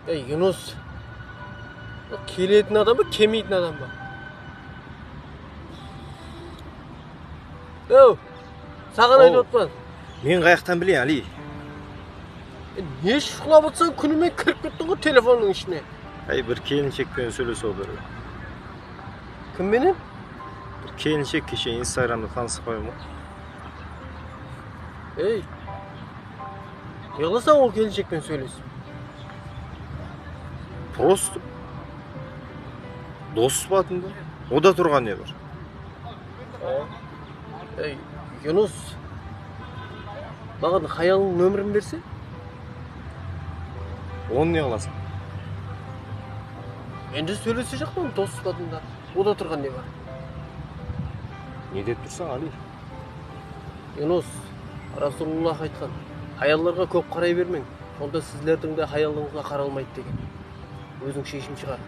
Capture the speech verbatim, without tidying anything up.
Ey, Yunus. Keletin adam ba, kelmeytin adam ba? Ew, saǵan aytıp atırman. Men qayaqtan bileyin, Ali? E, ne ushın uqlap atırsań, kúnime kirip kettiń ǵoy telefonnıń ishine. Ey, bir kelinshek penen sóylesip atırman. Kim menen? Bir kelinshek, keshe Instagramda tanısıp qoydım ǵoy. Ey, ne qılasań ol kelinshek penen sóylesip? Prosto dos sıpatında. Oda turǵan ne bar? Ey, Yunus, maǵan hayalıńnıń nomerin berse? Onı ne qılasań? Endi sóylesejaqpan dos sıpatında. Oda turǵan ne bar? Ne dep tursań, Ali? Yunus, Rasulullah aytqan, hayallarǵa kóp qaray bermeń. Sonda sizlerdiń de hayallıǵıńızǵa qaralmaydı degen. Óziń sheshim shıǵar.